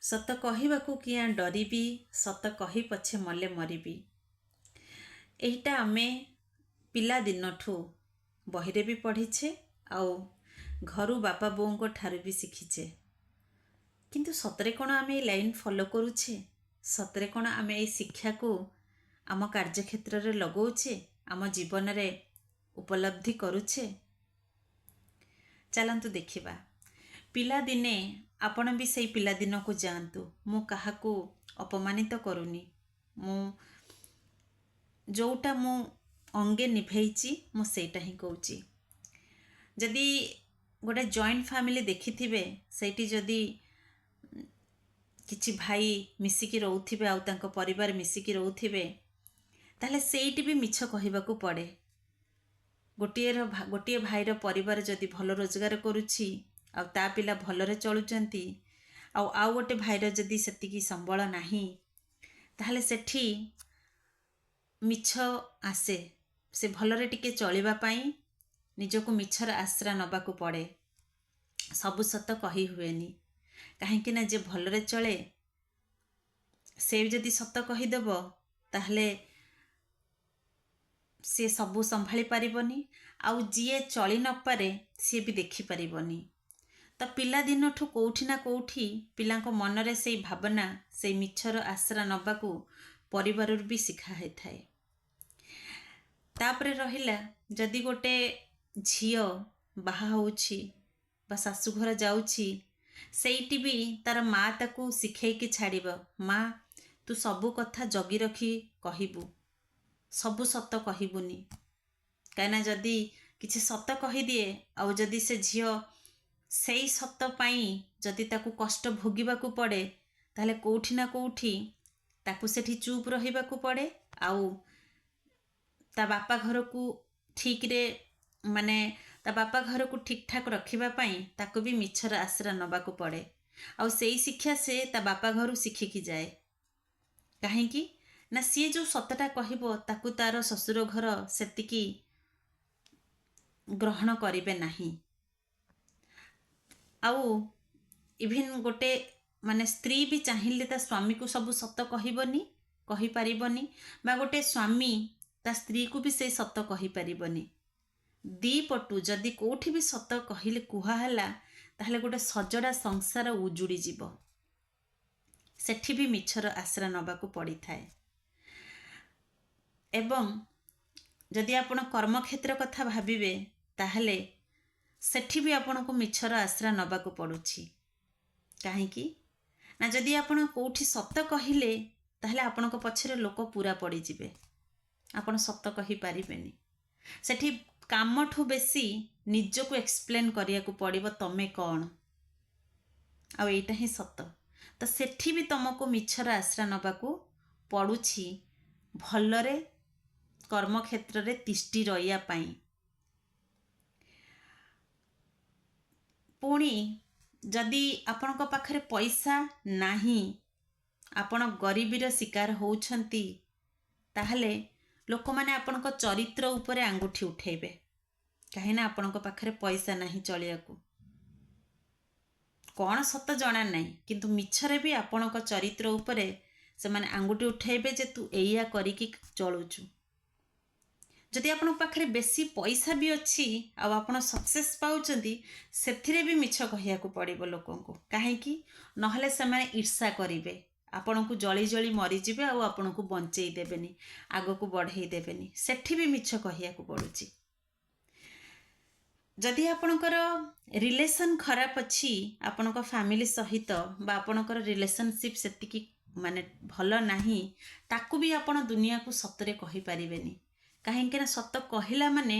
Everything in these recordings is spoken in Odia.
ସତ କହିବାକୁ କିଆଁ ଡରିବି, ସତ କହି ପଛେ ମଲେ ମରିବି। ଏଇଟା ଆମେ ପିଲାଦିନଠୁ ବହିରେ ବି ପଢ଼ିଛେ ଆଉ ଘରୁ ବାପା ବୋଉଙ୍କ ଠାରୁ ବି ଶିଖିଛେ। କିନ୍ତୁ ସତରେ କ'ଣ ଆମେ ଏଇ ଲାଇନ୍ ଫଲୋ କରୁଛେ? ସତରେ କ'ଣ ଆମେ ଏଇ ଶିକ୍ଷାକୁ ଆମ କାର୍ଯ୍ୟକ୍ଷେତ୍ରରେ ଲଗାଉଛେ, ଆମ ଜୀବନରେ ଉପଲବ୍ଧି କରୁଛେ? ଚାଲନ୍ତୁ ଦେଖିବା। ପିଲାଦିନେ ଆପଣ ବି ସେଇ ପିଲାଦିନକୁ ଯାଆନ୍ତୁ। ମୁଁ କାହାକୁ ଅପମାନିତ କରୁନି, ମୁଁ ଯେଉଁଟା ମୁଁ ଅଙ୍ଗେ ନିଭେଇଛି ମୁଁ ସେଇଟା ହିଁ କହୁଛି। ଯଦି ଗୋଟେ ଜଏଣ୍ଟ ଫ୍ୟାମିଲି ଦେଖିଥିବେ, ସେଇଠି ଯଦି କିଛି ଭାଇ ମିଶିକି ରହୁଥିବେ ଆଉ ତାଙ୍କ ପରିବାର ମିଶିକି ରହୁଥିବେ, ତାହେଲେ ସେଇଠି ବି ମିଛ କହିବାକୁ ପଡ଼େ। ଗୋଟିଏ ଭାଇର ପରିବାର ଯଦି ଭଲ ରୋଜଗାର କରୁଛି ଆଉ ତା ପିଲା ଭଲରେ ଚଳୁଛନ୍ତି, ଆଉ ଆଉ ଗୋଟେ ଭାଇର ଯଦି ସେତିକି ସମ୍ବଳ ନାହିଁ, ତାହେଲେ ସେଠି ମିଛ ଆସେ। ସେ ଭଲରେ ଟିକେ ଚଳିବା ପାଇଁ ନିଜକୁ ମିଛର ଆଶ୍ରା ନେବାକୁ ପଡ଼େ। ସବୁ ସତ କହି ହୁଏନି, କାହିଁକି ନା ଯେ ଭଲରେ ଚଳେ ସେ ଯଦି ସତ କହିଦେବ ତାହେଲେ ସିଏ ସବୁ ସମ୍ଭାଳି ପାରିବନି, ଆଉ ଯିଏ ଚଳି ନପାରେ ସିଏ ବି ଦେଖିପାରିବନି। ତ ପିଲାଦିନଠୁ କେଉଁଠି ନା କେଉଁଠି ପିଲାଙ୍କ ମନରେ ସେଇ ଭାବନା, ସେଇ ମିଛର ଆଶ୍ରା ନେବାକୁ ପରିବାରରୁ ବି ଶିଖା ହେଇଥାଏ। ତାପରେ ରହିଲା, ଯଦି ଗୋଟେ ଝିଅ ବାହା ହେଉଛି ବା ଶାଶୁଘର ଯାଉଛି, ସେଇଠି ବି ତାର ମା ତାକୁ ଶିଖେଇକି ଛାଡ଼ିବ, ମା ତୁ ସବୁ କଥା ଜଗି ରଖି କହିବୁ, ସବୁ ସତ କହିବୁନି। କାହିଁକିନା ଯଦି କିଛି ସତ କହିଦିଏ ଆଉ ଯଦି ସେ ଝିଅ ସେଇ ସତ ପାଇଁ ଯଦି ତାକୁ କଷ୍ଟ ଭୋଗିବାକୁ ପଡ଼େ, ତାହେଲେ କେଉଁଠି ନା କେଉଁଠି ତାକୁ ସେଠି ଚୁପ୍ ରହିବାକୁ ପଡ଼େ ଆଉ ତା ବାପା ଘରକୁ ଠିକ୍ରେ, ମାନେ ତା ବାପା ଘରକୁ ଠିକ୍ଠାକ୍ ରଖିବା ପାଇଁ ତାକୁ ବି ମିଛର ଆଶ୍ରା ନେବାକୁ ପଡ଼େ। ଆଉ ସେଇ ଶିକ୍ଷା ସେ ତା ବାପା ଘରୁ ଶିଖିକି ଯାଏ। କାହିଁକି ନା ସିଏ ଯେଉଁ ସତଟା କହିବ ତାକୁ ତାର ଶ୍ୱଶୁର ଘର ସେତିକି ଗ୍ରହଣ କରିବେ ନାହିଁ। ଆଉ ଇଭିନ୍ ଗୋଟେ ମାନେ ସ୍ତ୍ରୀ ବି ଚାହିଁଲେ ତା ସ୍ୱାମୀକୁ ସବୁ ସତ କହିବନି, କହିପାରିବନି, ବା ଗୋଟେ ସ୍ୱାମୀ ତା ସ୍ତ୍ରୀକୁ ବି ସେଇ ସତ କହିପାରିବନି। ଦୁଇ ପଟୁ ଯଦି କେଉଁଠି ବି ସତ କହିଲେ କୁହା ହେଲା, ତାହେଲେ ଗୋଟେ ସଜଡ଼ା ସଂସାର ଉଜୁଡ଼ିଯିବ। ସେଠି ବି ମିଛର ଆଶ୍ରା ନେବାକୁ ପଡ଼ିଥାଏ। ଏବଂ ଯଦି ଆପଣ କର୍ମକ୍ଷେତ୍ର କଥା ଭାବିବେ, ତାହେଲେ ସେଠି ବି ଆପଣଙ୍କୁ ମିଛର ଆଶ୍ରା ନେବାକୁ ପଡ଼ୁଛି। କାହିଁକି ନା ଯଦି ଆପଣ କେଉଁଠି ସତ କହିଲେ, ତାହେଲେ ଆପଣଙ୍କ ପଛରେ ଲୋକ ପୁରା ପଡ଼ିଯିବେ, ଆପଣ ସତ କହିପାରିବେନି। ସେଠି କାମଠୁ ବେଶୀ ନିଜକୁ ଏକ୍ସପ୍ଲେନ୍ କରିବାକୁ ପଡ଼ିବ ତମେ କ'ଣ, ଆଉ ଏଇଟା ହିଁ ସତ। ତ ସେଠି ବି ତମକୁ ମିଛର ଆଶ୍ରା ନେବାକୁ ପଡ଼ୁଛି ଭଲରେ କର୍ମକ୍ଷେତ୍ରରେ ତିଷ୍ଠି ରହିବା ପାଇଁ। ପୁଣି ଯଦି ଆପଣଙ୍କ ପାଖରେ ପଇସା ନାହିଁ, ଆପଣ ଗରିବୀର ଶିକାର ହେଉଛନ୍ତି, ତାହେଲେ ଲୋକମାନେ ଆପଣଙ୍କ ଚରିତ୍ର ଉପରେ ଆଙ୍ଗୁଠି ଉଠେଇବେ, କାହିଁକିନା ଆପଣଙ୍କ ପାଖରେ ପଇସା ନାହିଁ ଚଳିବାକୁ। କ'ଣ ସତ ଜଣା ନାହିଁ, କିନ୍ତୁ ମିଛରେ ବି ଆପଣଙ୍କ ଚରିତ୍ର ଉପରେ ସେମାନେ ଆଙ୍ଗୁଠି ଉଠେଇବେ ଯେ ତୁ ଏଇଆ କରିକି ଚଳୁଛୁ। ଯଦି ଆପଣଙ୍କ ପାଖରେ ବେଶୀ ପଇସା ବି ଅଛି ଆଉ ଆପଣ ସକ୍ସେସ୍ ପାଉଛନ୍ତି, ସେଥିରେ ବି ମିଛ କହିବାକୁ ପଡ଼ିବ ଲୋକଙ୍କୁ। କାହିଁକି ନହେଲେ ସେମାନେ ଈର୍ଷା କରିବେ, ଆପଣଙ୍କୁ ଜଳି ଜଳି ମରିଯିବେ ଆଉ ଆପଣଙ୍କୁ ବଞ୍ଚେଇ ଦେବେନି, ଆଗକୁ ବଢ଼େଇ ଦେବେନି। ସେଠି ବି ମିଛ କହିବାକୁ ପଡ଼ୁଛି। ଯଦି ଆପଣଙ୍କର ରିଲେସନ୍ ଖରାପ ଅଛି ଆପଣଙ୍କ ଫ୍ୟାମିଲି ସହିତ ବା ଆପଣଙ୍କର ରିଲେସନସିପ୍ ସେତିକି ମାନେ ଭଲ ନାହିଁ, ତାକୁ ବି ଆପଣ ଦୁନିଆକୁ ସତରେ କହିପାରିବେନି। କାହିଁକିନା ସତ କହିଲା ମାନେ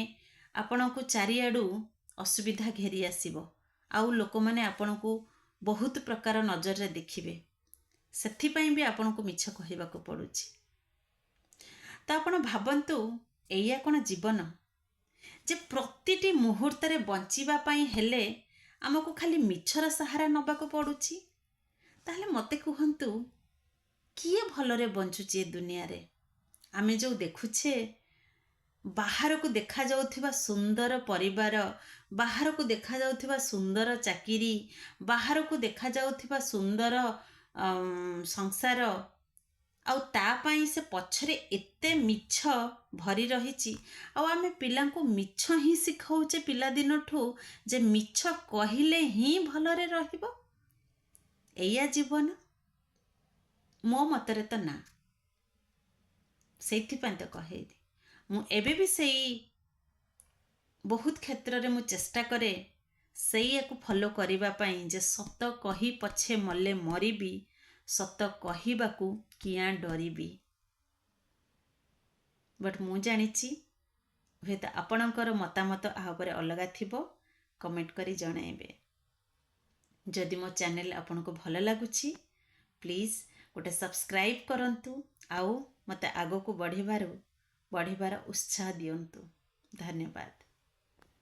ଆପଣଙ୍କୁ ଚାରିଆଡ଼ୁ ଅସୁବିଧା ଘେରି ଆସିବ ଆଉ ଲୋକମାନେ ଆପଣଙ୍କୁ ବହୁତ ପ୍ରକାର ନଜରରେ ଦେଖିବେ। ସେଥିପାଇଁ ବି ଆପଣଙ୍କୁ ମିଛ କହିବାକୁ ପଡ଼ୁଛି। ତ ଆପଣ ଭାବନ୍ତୁ, ଏଇଆ କ'ଣ ଜୀବନ ଯେ ପ୍ରତିଟି ମୁହୂର୍ତ୍ତରେ ବଞ୍ଚିବା ପାଇଁ ହେଲେ ଆମକୁ ଖାଲି ମିଛର ସାହାରା ନେବାକୁ ପଡ଼ୁଛି? ତାହେଲେ ମୋତେ କୁହନ୍ତୁ, କିଏ ଭଲରେ ବଞ୍ଚୁଛି ଏ ଦୁନିଆରେ? ଆମେ ଯେଉଁ ଦେଖୁଛେ ବାହାରକୁ ଦେଖାଯାଉଥିବା ସୁନ୍ଦର ପରିବାର, ବାହାରକୁ ଦେଖାଯାଉଥିବା ସୁନ୍ଦର ଚାକିରି, ବାହାରକୁ ଦେଖାଯାଉଥିବା ସୁନ୍ଦର ସଂସାର, ଆଉ ତା ପାଇଁ ସେ ପଛରେ ଏତେ ମିଛ ଭରି ରହିଛି। ଆଉ ଆମେ ପିଲାଙ୍କୁ ମିଛ ହିଁ ଶିଖଉଛେ ପିଲାଦିନଠୁ ଯେ ମିଛ କହିଲେ ହିଁ ଭଲରେ ରହିବ, ଏଇଆ ଜୀବନ। ମୋ ମତରେ ତ ନା। ସେଇଥିପାଇଁ ତ କହିଲି, ମୁଁ ଏବେ ବି ସେଇ ବହୁତ କ୍ଷେତ୍ରରେ ମୁଁ ଚେଷ୍ଟା କରେ ସେଇଆକୁ ଫଲୋ କରିବା ପାଇଁ ଯେ ସତ କହି ପଛେ ମଲେ ମରିବି, ସତ କହିବାକୁ କିଆଁ ଡରିବି। ବଟ୍ ମୁଁ ଜାଣିଛି ହୁଏତ ଆପଣଙ୍କର ମତାମତ ଆ ଉପରେ ଅଲଗା ଥିବ, କମେଣ୍ଟ କରି ଜଣାଇବେ। ଯଦି ମୋ ଚ୍ୟାନେଲ୍ ଆପଣଙ୍କୁ ଭଲ ଲାଗୁଛି, ପ୍ଲିଜ୍ ଗୋଟେ ସବସ୍କ୍ରାଇବ୍ କରନ୍ତୁ ଆଉ ମୋତେ ଆଗକୁ ବଢ଼ିବାର ଉତ୍ସାହ ଦିଅନ୍ତୁ। ଧନ୍ୟବାଦ।